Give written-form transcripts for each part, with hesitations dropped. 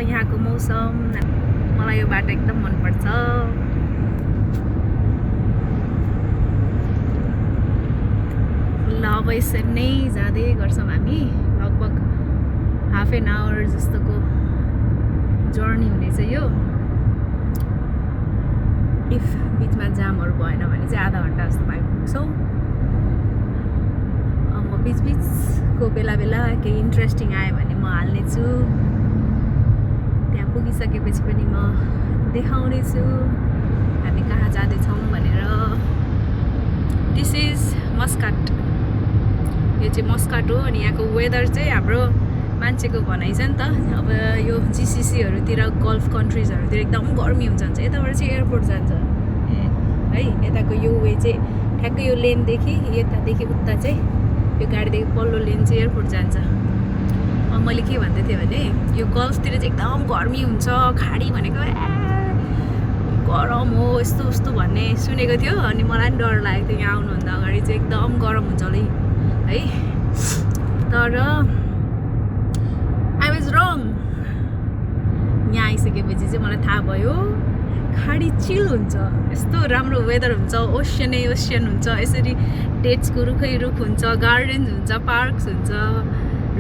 यहाँको मौसम। मलाई यो बाटो एकदम मनपर्छ। ल अब यसरी नै जाँदै गर्छौँ हामी। लगभग हाफ एन आवर जस्तोको जर्नी हुनेछ यो। इफ बिचमा जामहरू भएन भने चाहिँ आधा घन्टा जस्तो आइपुग्छौँ। म बिचबिचको बेला केही इन्ट्रेस्टिङ आयो भने म हाल्नेछु। त्यहाँ पुगिसकेपछि पनि म देखाउनेछु हामी कहाँ जाँदैछौँ भनेर। This is Muscat. यो चाहिँ मस्काट हो। अनि यहाँको वेदर चाहिँ हाम्रो मान्छेको भनाइ छ नि त, अब यो जिसिसीहरूतिर गल्फ कन्ट्रिजहरूतिर एकदम गर्मी हुन्छ भन्छ। यताबाट चाहिँ एयरपोर्ट जान्छ है। यताको यो वे चाहिँ ठ्याक्कै यो लेनदेखि यतादेखि उता चाहिँ यो गाडीदेखि पल्लो लेन चाहिँ एयरपोर्ट जान्छ। मैले के भन्दै थिएँ भने यो गल्फतिर चाहिँ एकदम गर्मी हुन्छ, खाडी भनेको गरम हो यस्तो उस्तो भन्ने सुनेको थियो। अनि मलाई पनि डर लागेको थियो यहाँ आउनुभन्दा अगाडि चाहिँ एकदम गरम हुन्छ होला है। तर आई वाज रङ। यहाँ आइसकेपछि चाहिँ मलाई थाहा भयो खाडी चिल हुन्छ, यस्तो राम्रो वेदर हुन्छ, ओसियन हुन्छ। यसरी डेट्सको रुखै रुख हुन्छ, गार्डन्स हुन्छ, पार्क्स हुन्छ,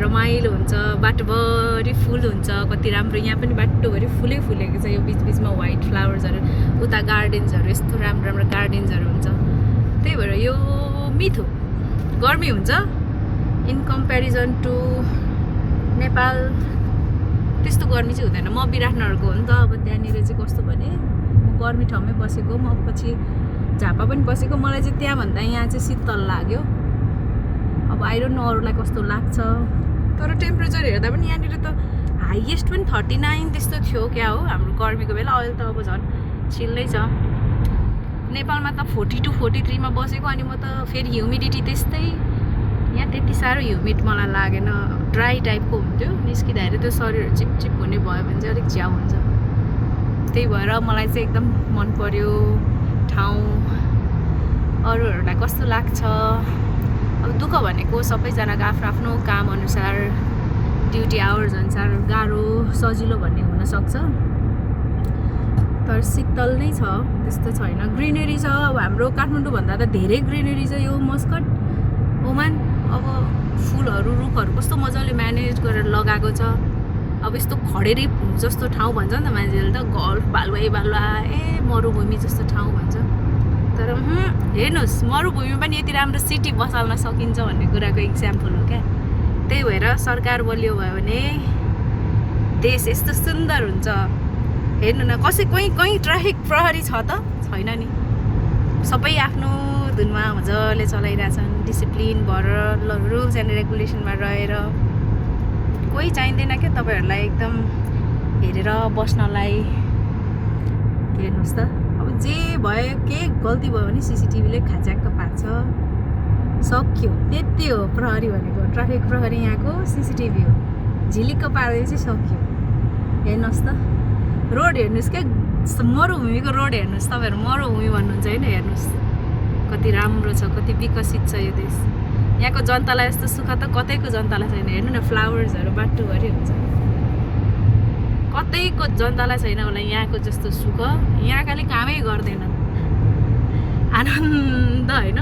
रमाइलो हुन्छ, बाटोभरि फुल हुन्छ। कति राम्रो यहाँ पनि बाटोभरि फुलै फुलेको छ। यो बिचबिचमा व्हाइट फ्लावर्सहरू, उता गार्डन्सहरू, यस्तो राम्रो राम्रो गार्डन्सहरू हुन्छ। त्यही भएर यो मिठो गर्मी हुन्छ इन कम्पेरिजन टु नेपाल। त्यस्तो गर्मी चाहिँ हुँदैन। म विराटनगरको हो नि त। अब त्यहाँनिर चाहिँ कस्तो भने म गर्मी ठाउँमै बसेको, म पछि झापा पनि बसेको। मलाई चाहिँ त्यहाँभन्दा यहाँ चाहिँ शीतल लाग्यो। अब आई डोन्ट नो अरूलाई कस्तो लाग्छ। तर टेम्परेचर हेर्दा पनि यहाँनिर त हाइएस्ट पनि 39 त्यस्तो थियो क्या हो हाम्रो गर्मीको बेला। अहिले त अब झन् चिल्लै छ। नेपालमा त 42 43 मा बसेको। अनि म त फेरि ह्युमिडिटी त्यस्तै। यहाँ त्यति साह्रो ह्युमिड मलाई लागेन। ड्राई टाइपको हुन्थ्यो, निस्किँदाखेरि त्यो शरीर चिपचिप हुने भयो भने चाहिँ अलिक झ्याउ हुन्छ। त्यही भएर मलाई चाहिँ एकदम मन पर्यो ठाउँ। अरूहरूलाई कस्तो लाग्छ? अब दुःख भनेको सबैजनाको आफ्नो आफ्नो काम अनुसार, ड्युटी आवर्स अनुसार गाह्रो सजिलो भन्ने हुनसक्छ। तर शीतल नै छ, त्यस्तो छैन। ग्रिनेरी छ। अब हाम्रो काठमाडौँभन्दा त धेरै ग्रिनेरी छ यो मस्कट ओमान। अब फुलहरू रुखहरू कस्तो मजाले म्यानेज गरेर लगाएको छ। अब यस्तो खडेरी जस्तो ठाउँ भन्छ नि त मान्छेले त, गल्फ बालुवा मरुभूमि जस्तो ठाउँ भन्छ। तर हेर्नुहोस् मरुभूमि पनि यति राम्रो सिटी बसाल्न सकिन्छ भन्ने कुराको इक्जाम्पल हो क्या। त्यही भएर सरकार बलियो भयो भने देश यस्तो सुन्दर हुन्छ। हेर्नु न कहीँ ट्राफिक प्रहरी छ त छैन नि। सबै आफ्नो धुनमा मजाले चलाइरहेछन्, डिसिप्लिन भएर रुल्स एन्ड रेगुलेसनमा रहेर। कोही चाहिँदैन क्या तपाईँहरूलाई एकदम हेरेर बस्नलाई। हेर्नुहोस् त अब जे भयो के गल्ती भयो भने सिसिटिभीले खाच्याक्क पार्छ, सक्यो। त्यति हो प्रहरी भनेको। ट्राफिक प्रहरी यहाँको सिसिटिभी हो। झिलिक्क पारेपछि सक्यो। हेर्नुहोस् त रोड हेर्नुहोस् क्या, मरुभूमिको रोड हेर्नुहोस्। तपाईँहरू मरुभूमि भन्नुहुन्छ होइन? हेर्नुहोस् कति राम्रो छ, कति विकसित छ यो देश। यहाँको जनतालाई यस्तो सुख त कतैको जनतालाई छैन। हेर्नु न फ्लावर्सहरू बाटोभरि हुन्छ। कतैको जनतालाई छैन होला यहाँको जस्तो सुख। यहाँकाले कामै गर्दैन। आनन्द होइन,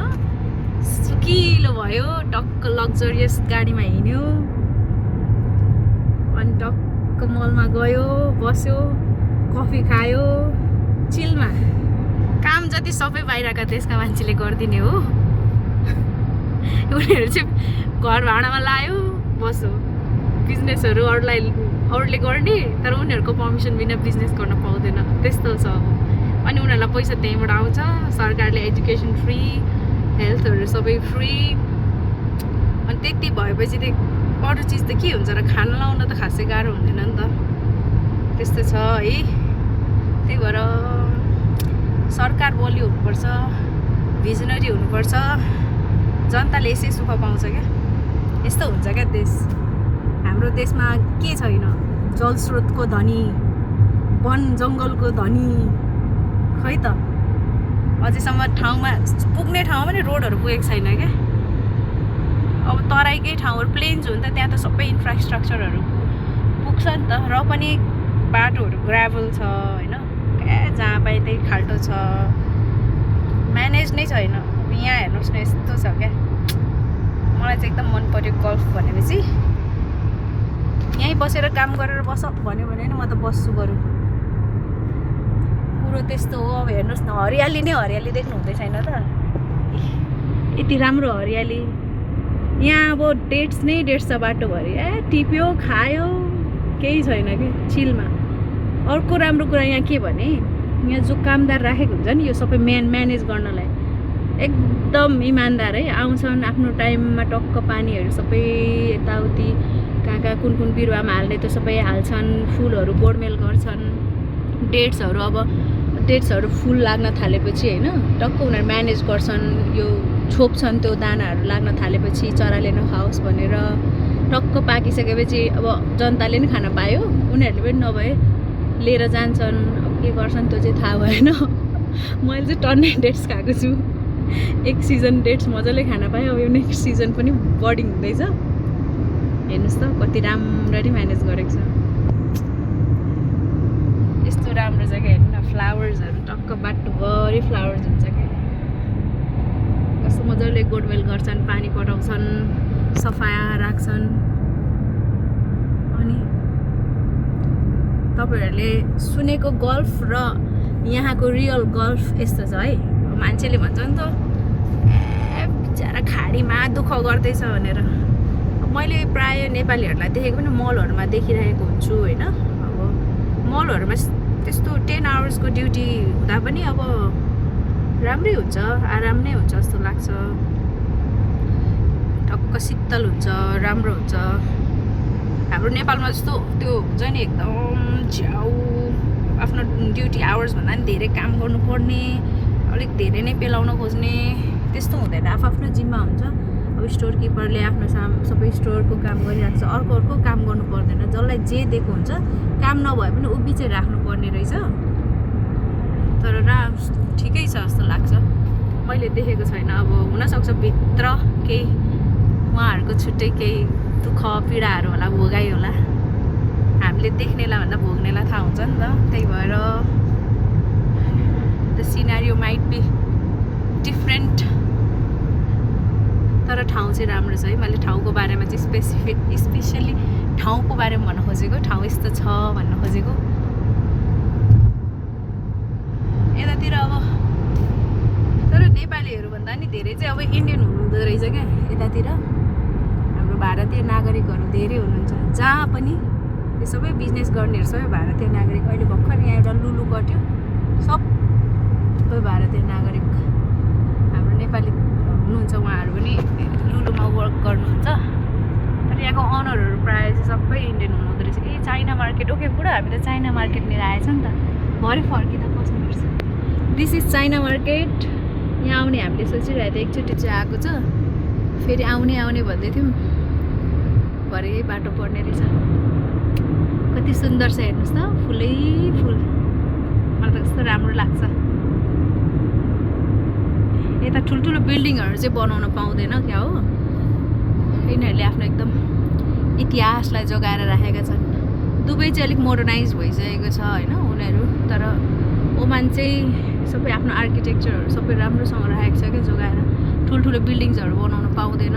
सुकिलो भयो। टक्क लग्जरियस गाडीमा हिँड्यो, अनि टक्क मलमा गयो, बस्यो, कफी खायो, चिलमा। काम जति सबै बाहिरका देशका मान्छेले गरिदिने हो। उनीहरू चाहिँ घर भाडामा लायो, बस्यो। बिजनेसहरू अरूले गर्ने, तर उनीहरूको पर्मिसन बिना बिजनेस गर्न पाउँदैन। त्यस्तो छ। अनि उनीहरूलाई पैसा त्यहीँबाट आउँछ। सरकारले एजुकेसन फ्री, हेल्थहरू सबै फ्री। अनि त्यति भएपछि त अरू चिज त के हुन्छ र? खाना लाउन त खासै गाह्रो हुँदैन नि त। त्यस्तो छ है। त्यही भएर सरकार बलियो हुनुपर्छ, भिजनरी हुनुपर्छ। जनताले यसै सुख पाउँछ क्या। यस्तो हुन्छ क्या देश। हाम्रो देशमा के छैन? जलस्रोतको धनी, वन जङ्गलको धनी खै त। अझैसम्म ठाउँमा पुग्ने ठाउँमा पनि रोडहरू पुगेको छैन क्या। अब तराईकै ठाउँहरू प्लेन्स हो नि त, त्यहाँ त सबै इन्फ्रास्ट्रक्चरहरू पुग्छ नि त। र पनि बाटोहरू ग्राभल छ होइन, जहाँ पाए त्यही खाल्टो छ, म्यानेज नै छैन। यहाँ हेर्नुहोस् न यस्तो छ क्या। मलाई चाहिँ एकदम मन पर्यो गल्फ भनेपछि। यहीँ बसेर काम गरेर बस भन्यो भने नि म त बस्छु बरु। कुरो त्यस्तो हो। अब हेर्नुहोस् न, हरियाली नै हरियाली देख्नु हुँदै छैन त, यति राम्रो हरियाली। यहाँ अब डेट्स नै डेट्स छ बाटोभरि। टिप्यो खायो केही छैन कि चिलमा। अर्को राम्रो कुरा यहाँ के भने, यहाँ जो कामदार राखेको हुन्छ नि यो सबै म्यानेज गर्नलाई, एकदम इमान्दार है। आउँछन् आफ्नो टाइममा टक्क पानीहरू सबै यताउति कहाँ कुन बिरुवामा हाल्ने त्यो सबै हाल्छन्, फुलहरू गोडमेल गर्छन्। डेट्सहरू फुल लाग्न थालेपछि होइन टक्क उनीहरू म्यानेज गर्छन्, यो छोप्छन् त्यो दानाहरू लाग्न थालेपछि चराले नखाओस् भनेर। टक्क पाकिसकेपछि अब जनताले नि खान पायो, उनीहरूले पनि नभए लिएर जान्छन्। अब के गर्छन् त्यो चाहिँ थाहा भएन। मैले चाहिँ टन्नै डेट्स खाएको छु। एक सिजन डेट्स मजाले खान पाएँ। अब यो नेक्स्ट सिजन पनि बर्डिङ हुँदैछ। हेर्नुहोस् त कति राम्ररी म्यानेज गरेको छ। यस्तो राम्रो जग्गा हेर्नु न, फ्लावर्सहरू टक्क बाटोभरि फ्लावर्स हुन्छ क्या। कस्तो मजाले गोडमेल गर्छन्, पानी पठाउँछन्, सफा राख्छन्। अनि तपाईँहरूले सुनेको गल्फ र यहाँको रियल गल्फ यस्तो छ है। मान्छेले भन्छ नि त बिचरा खाडीमा दुःख गर्दैछ भनेर। मैले प्रायः नेपालीहरूलाई देखेको पनि मलहरूमा देखिरहेको हुन्छु होइन। अब मलहरूमा त्यस्तो 10 आवर्सको ड्युटी हुँदा पनि अब राम्रै हुन्छ, आराम नै हुन्छ जस्तो लाग्छ। टक्क शीतल हुन्छ, राम्रो हुन्छ। हाम्रो नेपालमा जस्तो त्यो हुन्छ नि एकदम झ्याउ, आफ्नो ड्युटी आवर्सभन्दा पनि धेरै काम गर्नुपर्ने, अलिक धेरै नै पेलाउन खोज्ने, त्यस्तो हुँदैन। आफ्नो जिम्मा हुन्छ। अब स्टोर किपरले आफ्नो सबै स्टोरको काम गरिरहेको छ, अर्को काम गर्नु पर्दैन। जसलाई जे दिएको हुन्छ काम नभए पनि उभि चाहिँ राख्नुपर्ने रहेछ। तर ठिकै छ जस्तो लाग्छ। मैले देखेको छैन। अब हुनसक्छ भित्र केही उहाँहरूको छुट्टै केही दुःख पीडाहरू होला, भोगाइ होला। हामीले देख्नेलाई भन्दा भोग्नेलाई थाहा हुन्छ नि त। त्यही भएर the scenario might be different, तर ठाउँ चाहिँ राम्रो छ है। मैले ठाउँको बारेमा चाहिँ स्पेसली ठाउँको बारेमा भन्न खोजेको, ठाउँ यस्तो छ भन्न खोजेको। यतातिर अब तर नेपालीहरू भन्दा नि धेरै चाहिँ अब इन्डियन हुनुहुँदो रहेछ क्या यतातिर। हाम्रो भारतीय नागरिकहरू धेरै हुनुहुन्छ जहाँ पनि। यो सबै बिजनेस गर्नेहरू सबै भारतीय नागरिक। अहिले भर्खर यहाँ एउटा लुलु कट्यो, सबै भारतीय नागरिक। हाम्रो नेपाली हुनुहुन्छ उहाँहरू पनि लुलुमा वर्क गर्नुहुन्छ। तर यहाँको अनरहरू प्रायः चाहिँ सबै इन्डियन हुनुहुँदो रहेछ। चाइना मार्केट, ओके बुढा हामी त चाइना मार्केटनिर आएछ नि त, भरे फर्किँदा बस्नुपर्छ। This is China market. यहाँ आउने हामीले सोचिरहेको थियौँ, एकचोटि चाहिँ आएको छ, फेरि आउने भन्दै थियौँ, भरे बाटो पर्ने रहेछ। कति सुन्दर छ हेर्नुहोस् त, फुलै फुल। मलाई त कस्तो राम्रो लाग्छ। यता ठुल्ठुलो बिल्डिङहरू चाहिँ बनाउन पाउँदैन क्या हो। यिनीहरूले आफ्नो एकदम इतिहासलाई जोगाएर राखेका छन्। दुबई चाहिँ अलिक मोडर्नाइज भइसकेको छ होइन उनीहरू, तर ओमान चाहिँ सबै आफ्नो आर्किटेक्चरहरू सबै राम्रोसँग राखेको छ क्या जोगाएर। ठुल्ठुलो बिल्डिङ्सहरू बनाउन पाउँदैन।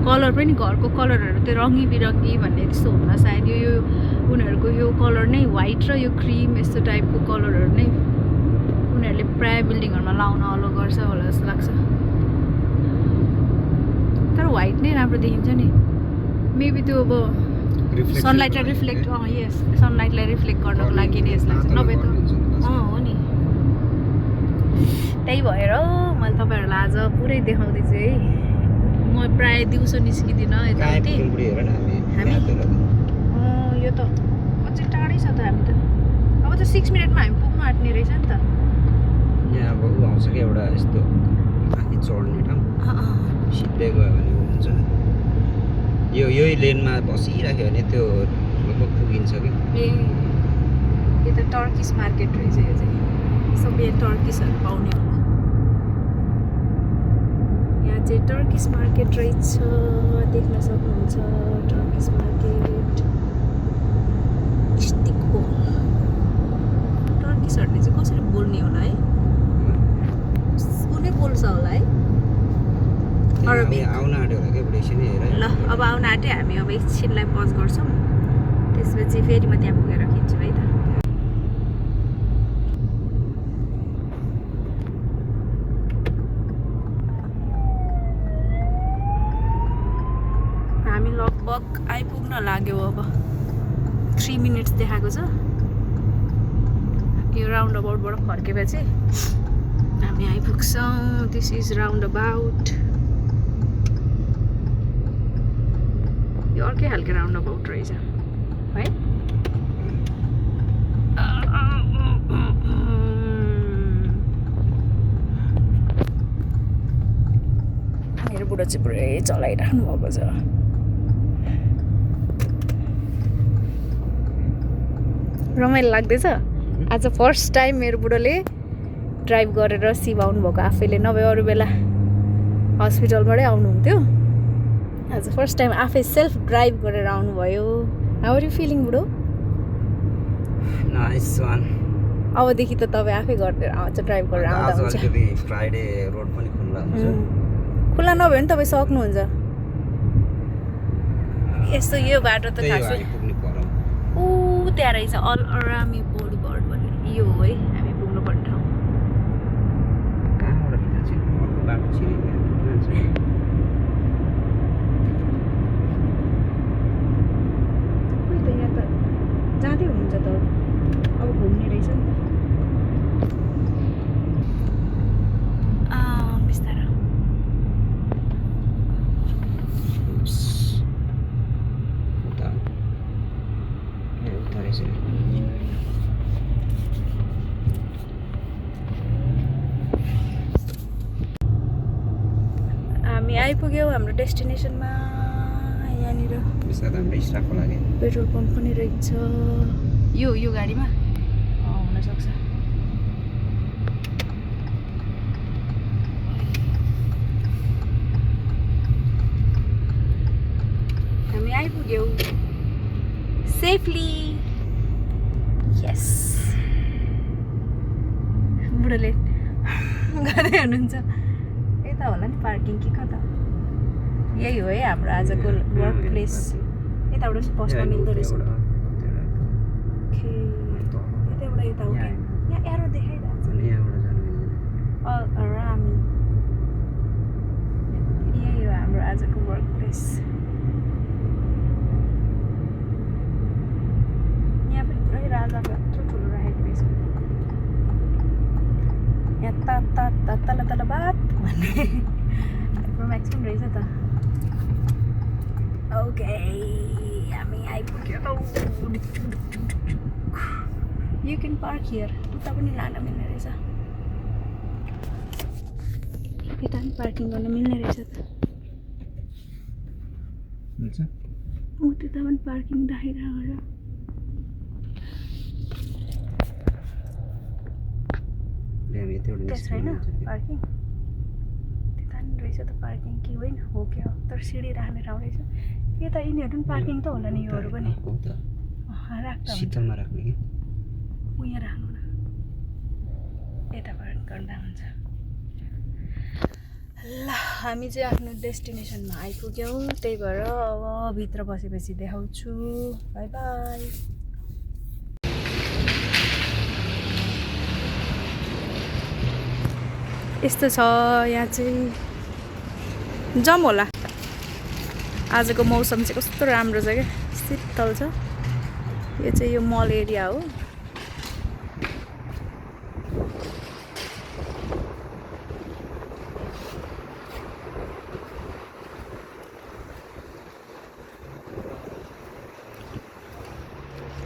कलर पनि घरको कलरहरू त्यो रङ्गी बिरङ्गी भन्ने त्यस्तो हुँदा सायद यो उनीहरूको यो कलर नै वाइट र यो क्रिम यस्तो टाइपको कलरहरू नै उनीहरूले प्रायः बिल्डिङहरूमा लाउन अलो गर्छ होला जस्तो लाग्छ। तर वाइट नै राम्रो देखिन्छ नि। मेबी त्यो अब सनलाइटलाई रिफ्लेक्ट यस सनलाइटलाई रिफ्लेक्ट गर्नको लागि नै यस्तो लाग्छ, नभए त हो नि। त्यही भएर मैले तपाईँहरूलाई आज पुरै देखाउँदैछु है। म प्रायः दिउँसो निस्किदिनँ यताउति। हामी यो त अझै टाढै छ त। हामी त अब त 6 मिनटमा हामी पुग्नु आँट्ने रहेछ नि त। यहाँ अब ऊ आउँछ क्या एउटा यस्तो माथि चढ्ने ठाउँ, सिधै गयो भने हुन्छ। यही लेनमा बसिराख्यो भने त्यो लगभग पुगिन्छ कि। यो त टर्किस मार्केट रहेछ। यो चाहिँ सबै टर्किसहरू पाउने होला। यहाँ चाहिँ टर्किस मार्केट रहेछ, देख्न सक्नुहुन्छ टर्किस मार्केट। यस्तिको टर्किसहरूले चाहिँ कसरी बोल्ने होला है कुनै बोल्छ होला है अरबिक आउन आँट्यो होला के एकछिन हेर ल अब आउन आँट्यो हामी अब एकछिनलाई पज गर्छौँ त्यसपछि फेरि म त्यहाँ पुगेर खिच्छु है त हामी लगभग आइपुग्न लाग्यो अब 3 मिनट्स देखाएको छ यो राउन्ड अबाउटबाट फर्केपछि हामी आइपुग्छौँ दिस इज राउन्ड अबाउट यो अर्कै खालको राउन्ड अबाउट रहेछ है मेरो बुढो चाहिँ पुरै चलाइराख्नु भएको छ रमाइलो लाग्दैछ आज फर्स्ट टाइम मेरो बुढोले ड्राइभ गरेर सिभाउनु भएको आफैले नभए अरू बेला हस्पिटलबाटै आउनुहुन्थ्यो आज फर्स्ट टाइम आफै सेल्फ ड्राइभ गरेर आउनुभयो हाउ आर यु फिलिङ बुढो नाइस वान अबदेखि त तपाईँ आफै गरेर आउँछ ड्राइभ गरेर आउँदा हुन्छ फ्राइडे रोड पनि खुल्ला हुन्छ खुल्ला नभए पनि तपाईँ सक्नुहुन्छ यस्तो यो बाटो त खासै ऊ त्यहाँ रहेछ अल अरामी बोर्ड भन्ने यो हो है हामी पुग्नुपर्ने ठाउँ कहाँबाट भित्र चाहिँ अर्को बाटो छिरेको खोइ त यहाँ त जाँदै हुनुहुन्छ त अब घुम्ने रहेछ नि त बिस्तारो हामी आइपुग्यौँ हाम्रो डेस्टिनेसनमा यहाँनिर पेट्रोल पम्प पनि रहेछ यो गाडीमा हुनसक्छ हामी आइपुग्यौँ सेफली यस बुढोले गर्दै हुनुहुन्छ यता होला नि पार्किङ कि कता यही हो है हाम्रो आजको वर्क प्लेस यताबाट चाहिँ बस्न मिल्दो रहेछ यताबाट यता हो कि यहाँ एरो देखाइरहेको छ रामी यही हो हाम्रो आजको वर्क प्लेस यहाँ पनि पुरै राजाको यत्रो ठुलो राखेको रहेछ यहाँ तल बात भन्ने प्रोम्याक्स पनि रहेछ त ओके हामी आइपुग्यो यु क्यान पार्क हियर उता पनि लान मिल्ने रहेछ यता पनि पार्किङ गर्न मिल्ने रहेछ त त्यता पनि पार्किङ राखिरहेको छ त्यस छैन पार्किङ त्यता नि रहेछ त पार्किङ कि होइन हो क्या तर सिडी राख्ने ठाउँ रहेछ यता यिनीहरू पनि पार्किङ त होला नि योहरू पनि राख्दा शीतलमा राख्ने कि उहाँ राख्नु न यता पार्क गर्दा हुन्छ ल हामी चाहिँ आफ्नो डेस्टिनेसनमा आइपुग्यौँ त्यही भएर अब भित्र बसेपछि देखाउँछु बाई बाई यस्तो छ यहाँ चाहिँ जम होला आजको मौसम चाहिँ कस्तो राम्रो छ क्या शीतल छ यो चाहिँ यो मल एरिया हो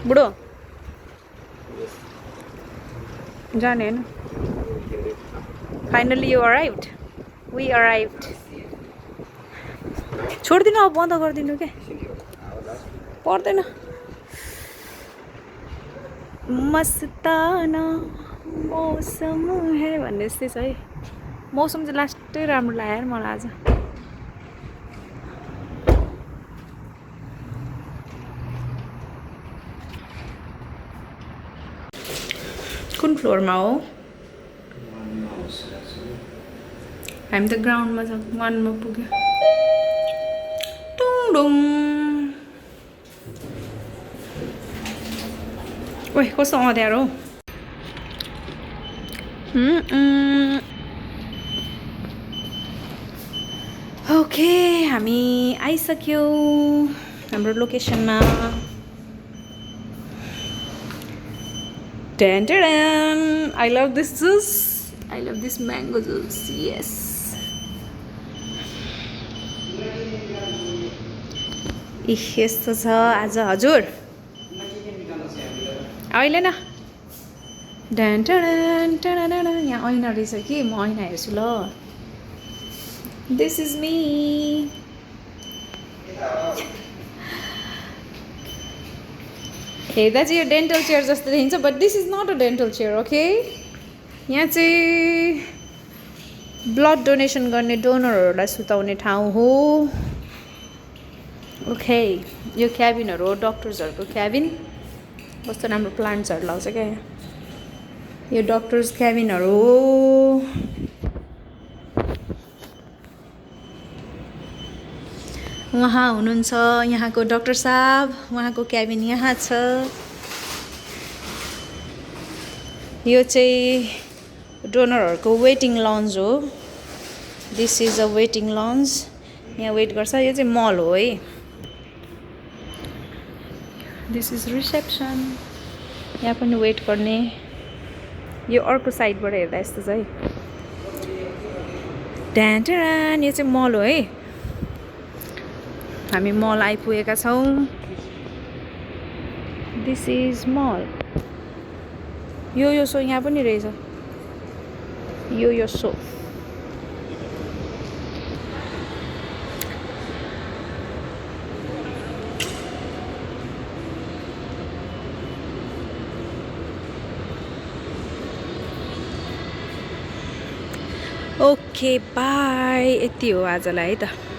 बुढो जाने होइन फाइनली यु अराइभ्ड वी अराइभ्ड छोडिदिनु अब बन्द गरिदिनु के पर्दैन मस्ताना मौसम है भन्ने जस्तै छ है मौसम चाहिँ लास्टै राम्रो लाग्यो यार मलाई आज कुन फ्लोरमा हो वानमा होस् राख्छु। हामी त ग्राउन्डमा छ 1 मा पुग्यो टुङडुङ ओइ कस्तो अँध्यारो हो ओके हामी आइसक्यौ हाम्रो लोकेसनमा Dun, dun, dun. I love this juice. I love this mango juice. Yes. यस्तो छ आज हजुर अहिले न डन डन डन यहाँ ऐना रहेछ कि म ऐना हेर्छु ल दिस इज मी हेर्दा चाहिँ यो डेन्टल चेयर जस्तो देखिन्छ but this is not a dental chair okay यहाँ चाहिँ ब्लड डोनेसन गर्ने डोनरहरूलाई सुताउने ठाउँ हो ओके यो क्याबिनहरू हो डक्टर्सहरूको क्याबिन कस्तो राम्रो प्लान्ट्सहरू लाउँछ क्या यो डक्टर्स क्याबिनहरू हो उहाँ हुनुहुन्छ यहाँको डाक्टर साहब उहाँको क्याबिन यहाँ छ यो चाहिँ डोनरहरूको वेटिङ लन्ज हो दिस इज अ वेटिङ लन्ज यहाँ वेट गर्छ यो चाहिँ मल हो है दिस इज रिसेप्सन यहाँ पनि वेट गर्ने यो अर्को साइडबाट हेर्दा यस्तो छ है ड्यान यो चाहिँ मल हो है हामी मल आइपुगेका छौँ दिस इज मल यो सो यहाँ पनि रहेछ यो सो ओके बाई यति हो आजलाई है त